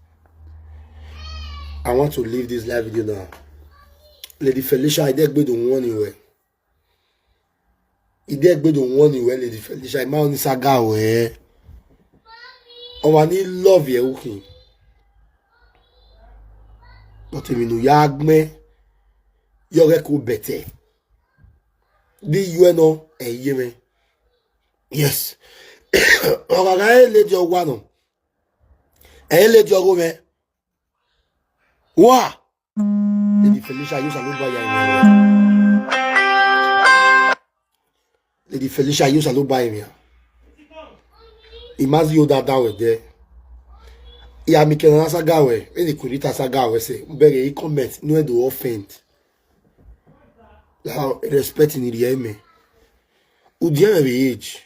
I want to leave this live video now. Lady Felicia, I did go to warn you. I did go to warn you, Lady Felicia. My only saga we. Oh, I need love you, okay. But if you know, yag me, you get cool better. The U N O, eh, you me. Yes. Ọ̀rọ̀ ẹ̀ lè di ọwọ́ àná. Ẹ̀ lè di ọwọ́ mẹ́. Wá. Lady Felicia yóò ṣàlùbọ̀ ayà ìwé rẹ̀. Lady Felicia yóò ṣàlùbọ̀ ayà ìwé. Ìmáàzì yóò dáadáa wẹ̀ jẹ́. Ìyá mi kẹrin aṣágáwẹ̀, ẹni kò ní ta aṣágáwẹ̀ ṣe. Bẹ̀rẹ̀ yìí comment, no ẹ̀ do offend. Now, respect in the air, man. Udiere age.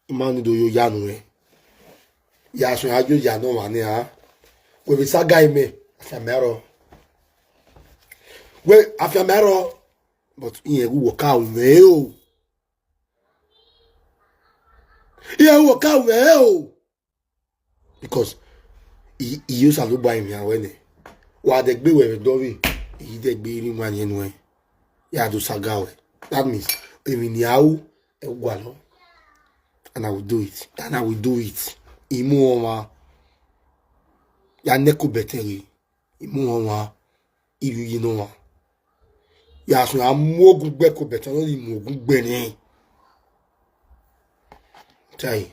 Imanu do yo yanu eh. Ya so ajo ya no wa ni ha. We be saga ime. Afiamero. We afiamero. But iye wu wo ka we o. Iye wu wo ka we o. Because i i yo sa lo ba imi awene. Wa de gbe we do wi. I de gbe ri ma ni enu eh. Ya do saga we. That means emi ni awu e gwa lo. And I will do it. And I will do it. Imu ọma. Ya neko betere. Imu ọma. Iru yi no wa. Ya so ya mu ogun gbe ko betere no ni mu ogun gbe ni. Chai.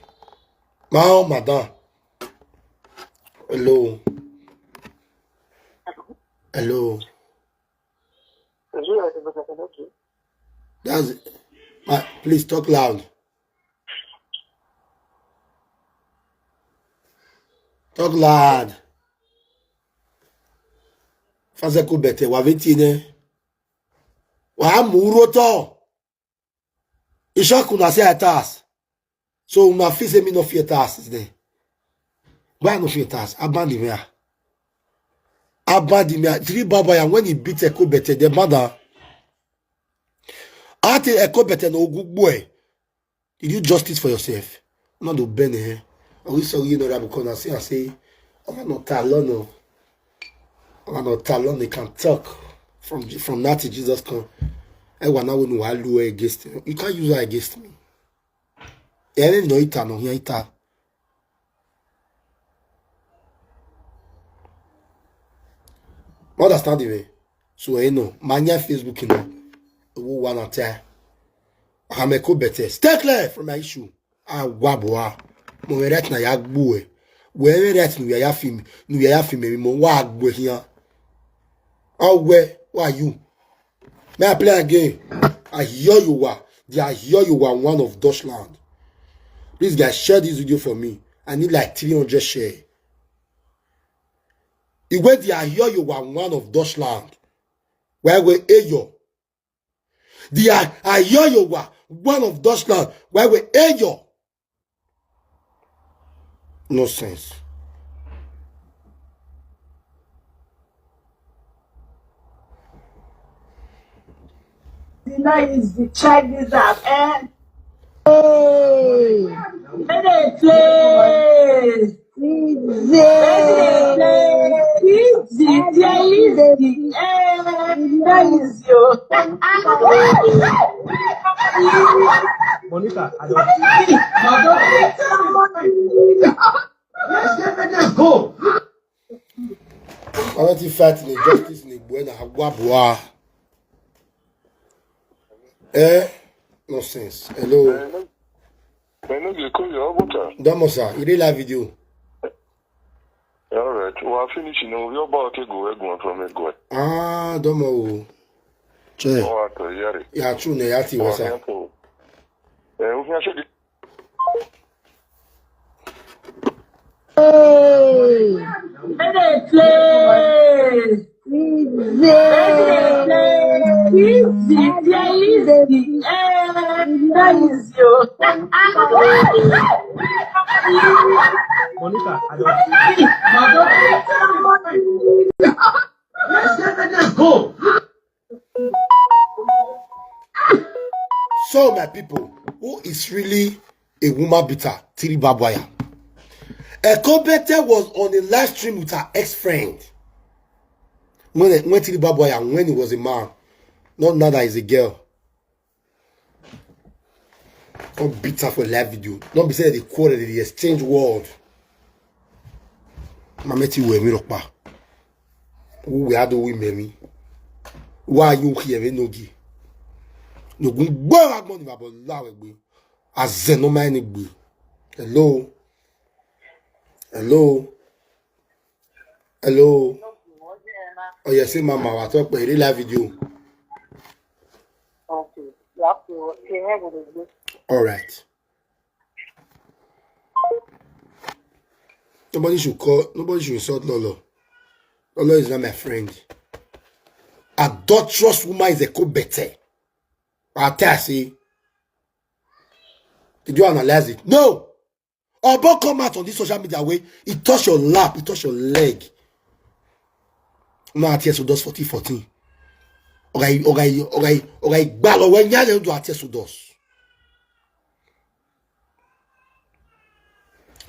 Ma o madam. Hello. Hello. That's it. Ma, please talk loud. Talk loud. Fazeko bete wa veti ne. Wa muro to. Ishaku na say atas. So una fit say me no fear tax today. Why I no fear tax? Abandon me. Abandon me. Three baba ya when he beat Eko Bete, the mother. I think Eko Bete no good boy. Did you justice for yourself? Not the bene. Are we sorry you know that because I say I say I'm not alone. I'm not alone. They can talk from from that to Jesus come. I want now when I do against you. You can't use that against me. Ere no ita no hia ita. Understand me? So you know, my new Facebook you know. Wo wa na te. Ameko better. Stay clear from my issue. Ah, wa bo ah. Mo me right na ya gbu e. We me right nu ya ya film. Nu ya ya film mi mo wa gbu e hia. Oh we, who are you? May I play again? I hear you wa. They are here, you are one of Dutchland. Please, guys, share this video for me. I need like three hundred share. Iwe, they are here, you are one of Dutchland. Where we Eyo? They are, I hear you were one of Dutchland. Where we Eyo? No sense. Deny is the check this out, eh? Hey! Where they play? Where they play? Easy, easy. Eh, that is you. Monica, I don't. Let's go. I want to fight in the justice in the Buena Aguabua. Eh? Nonsense. Hello. Menu dey call your water. Domo sir, you dey live video. All right. Well, I finish, you know, your about to go, go from it, go. Ah, Domo. Che. Oh, I tell you. Ya, true, ne, ya, ti, what's up? Eh, we can check it. Hey! Where they play? Easy. Where they play? Easy. Easy. Eh, that is you. Monica, I don't. Let's go. So, my people, who is really a woman beater? Tiri Babwaya. Ekobete was on a live stream with her ex-friend. When, when Tiri Babwaya, when he was a man, not now that he's a girl. Come beat her for live video. Don't be say they quarrel, they exchange word. Mameti we mi rokpa. Who we are doing me? Why you here? We no gi. No gun gbo agbo ni babo lawe gbe. Azen no mind gbe. Hello. Hello. Hello. Oh, yes, see, mama, I talk by real live video. Okay. You have to, okay, where would it be? All right. Nobody should call, nobody should insult Lolo. Lolo is not my friend. Adulterous woman is a co better. I tell you, see. Did you analyze it? No. Obo come out on this social media way. He touch your lap, he touch your leg. No, at Exodus fourteen fourteen. Okay, okay, okay, okay. Gbalo when you do at Exodus.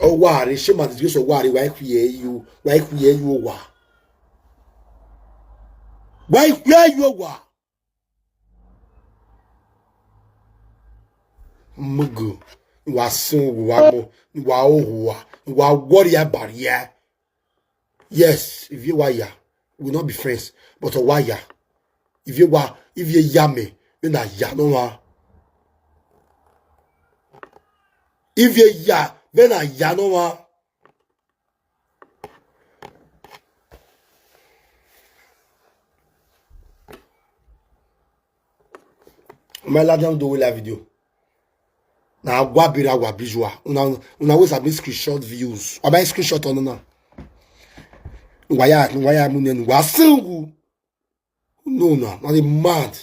Oh, worry, shame and disgrace of worry. Why hear you? Why hear you? Wa? Why hear you? Wa? Mugu. You are so, you are more, you are, oh, you are warrior barrier. Yes, if you were ya, we will not be friends. But a wire. If you were, if you yame, then I ya no one. If you ya, then I ya no one. My lad, don't do live video. Na agwa bira agwa bijua. Una, una always have screenshot views. Abi screenshot on now. Waya, waya mu ne wa singu. No, no, not the mad.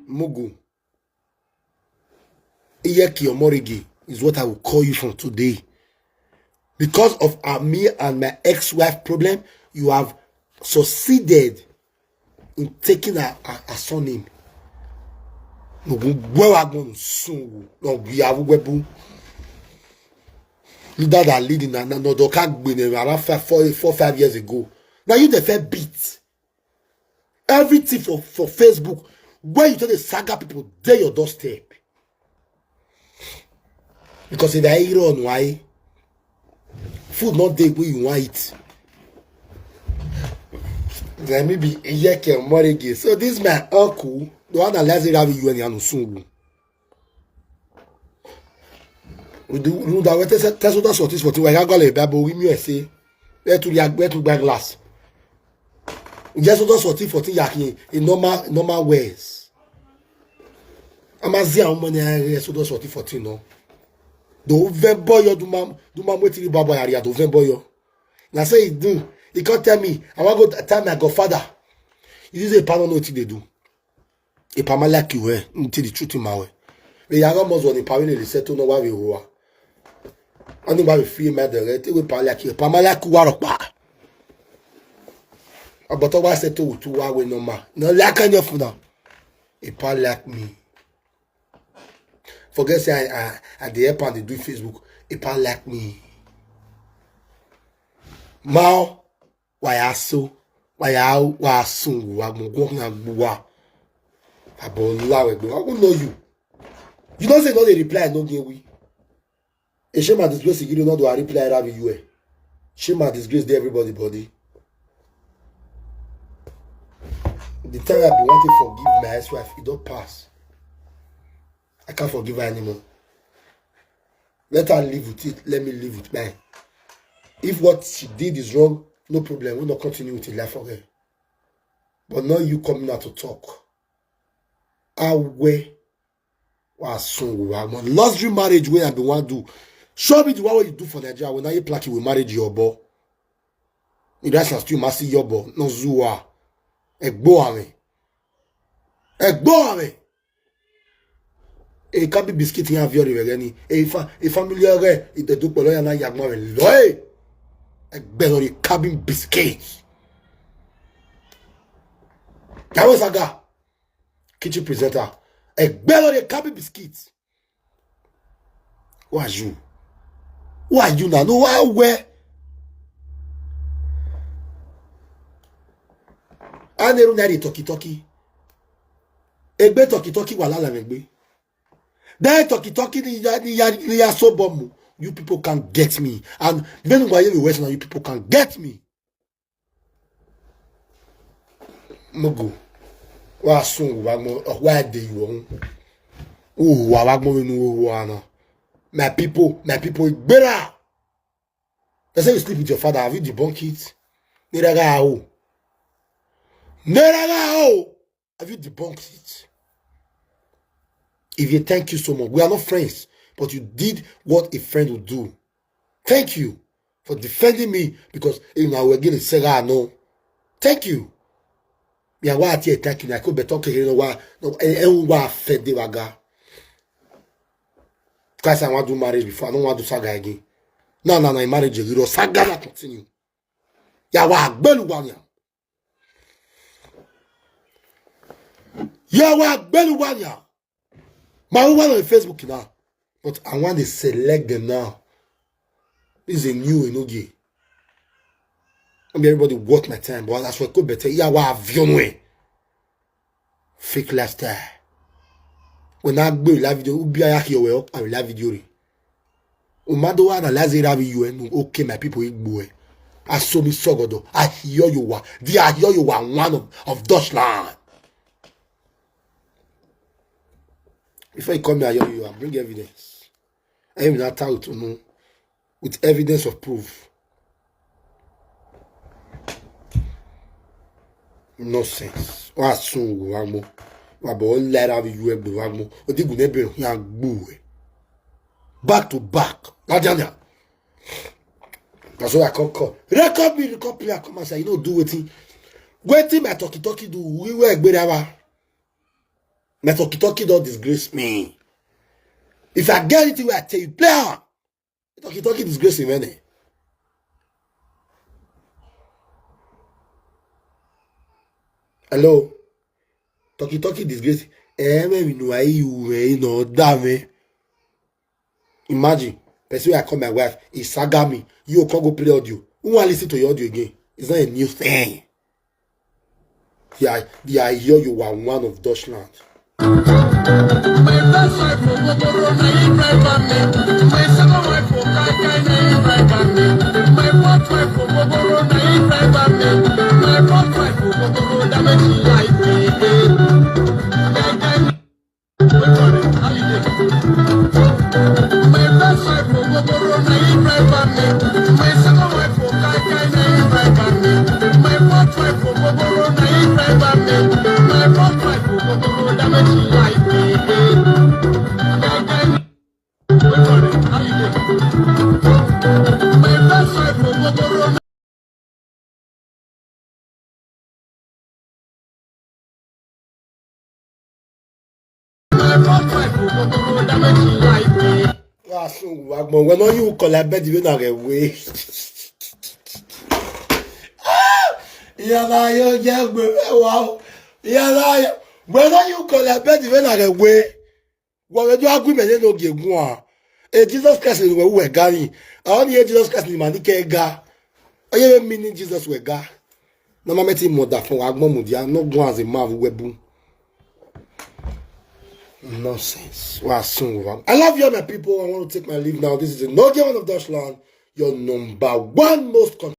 Mugu. Iyeki Omorigi is what I will call you from today. Because of, uh, me and my ex-wife problem, you have succeeded in taking her, her, her surname. No go gwe wa gbon sun wo. No gwe ya wo gwe bu. Leader that leading na, na, no, do ka gbe ne around five, four, four, five years ago. Now you the fair beat. Everything for, for Facebook, where you tell the saga people, dey your doorstep. Because if I run, why? Food not dey where you want it. Then maybe a year can more again. So this is my uncle, the one that lies around you and Yanusungu. We do, we do that. We test, test what sort is for two. I got a Bible with me, I say, where to the, where to buy glass. Just what sort is for two, in normal, normal ways. Mazi and money I Exodus fourteen fourteen no. Do vemboyo do mam do mam wetin the baba area do vemboyo. Na say he do. He can't tell me. I want go tell my godfather. You say pardon what they do. If I'm like you, eh, until the truth in my way. The young must want the power in the settle no why we were. I know why we feel mad the right. We power like you. Pama like you are. But I said to two why we no ma. No like any of them. A power like me. Forget say I I I dey help am dey do Facebook. A power like me. Mao, why I so? Why I why I soon? Why mo go na gbuwa? Abola we go. I won't know you. You don't say no dey reply no get we. A shame and disgrace you not do a reply that you. Shame and disgrace dey everybody body. The time I be wanting forgive my ex-wife, it don't pass. I can't forgive her anymore. Let her live with it. Let me live with mine. If what she did is wrong, no problem. We'll not continue with it life again. But now you coming out to talk. Awe wa sun wa mo luxury marriage wey I be wan do. Show me the one wey you do for Nigeria when I plaki with marriage your boy. It has to still masi your boy. No zuwa. Egbo ame. Egbo ame. E kabi biscuit yan aviori we gani. E fa e family re e de dupo lo ya na yagmo re lo e. Egbe lo ri cabin biscuit. Yawo saga. Kitchen presenter. Egbe lo ri cabin biscuit. Who are you? Who are you now? No, why where? Aneru na the talkie talkie. Egbe talkie talkie wala la megbe. Then talkie talkie ni ya ni ya ni ya so bomb. You people can't get me. And then why you west now you people can't get me. Mugu. Wa sun wa mo wa de you on. Oh, wa wa mo nu wa na. My people, my people, better. They say you sleep with your father. Have you debunked it? Neraga ho. Neraga ho. Have you debunked it? If you thank you so much, we are not friends, but you did what a friend would do. Thank you for defending me because you know we're getting sega no. Thank you. Me I want to thank you. I could be talking you know why no and why fed the waga. Because I want to do marriage before I don't want to saga again. No, no, no, marriage you know saga na continue. Ya wa gbelu wa ya. Ya wa gbelu wa ya. My one on Facebook now. But I want to select them now. This is a new enoge. I mean everybody watch my time, but that's what could better. Ya wa avion we. Fake lifestyle. When I go live video, ubi I hear well, I will live video. Umado wa na lazi ravi you and okay my people igbo. I saw me sogodo. I hear you wa. The I hear you wa one of, of Dutchland. Before you come here, I hear you, I bring evidence. I am not out to know with evidence of proof. Nonsense. Wa sun wa mo. Wa bo lera bi you e wa mo. O digun ne be ya gbu e. Back to back. Lajanya. That's why I come call. Record me, record play, I come and say, you know, do wetin. Wetin my talkie talkie do, we were gberawa. My talkie talkie don't disgrace me. If I get anything where I tell you, play on. Talkie talkie disgrace him, eh? Hello? Talkie talkie disgrace. Eh, me we know I you, eh, no, damn, eh. Imagine, person I call my wife, he saga me. You can't go play audio. Who want listen to your audio again? It's not a new thing. Yeah, yeah, I hear you were one of Dutchland. My first wife for Boboro, na him drive am me. My second wife for Kai Kai, na him drive am me. My fourth wife for Boboro, na him drive am me. My fourth wife for Boboro, damage life. My first wife for Boboro, na him drive am me. My second wife for Kai Kai, na him drive am me. My fourth wife for Boboro, na him drive am me. My fourth wife for Boboro, damage life. Wa sun wa gbon, we no you collect bed wey na get way. Yàrá yóò jẹ́ gbé wa o. Yàrá yóò, we no you collect bed wey na get way. Wa we do agreement no get one. E Jesus Christ ni we we gari. I only hear Jesus Christ ni mani ke ga. Oye, meaning Jesus we ga. No ma meti moda fun wa gbon mu dia, no go as a man we bu. Nonsense. Wa sun wa. I love you, my people. I want to take my leave now. This is the No Game One of Dutchland, your number one most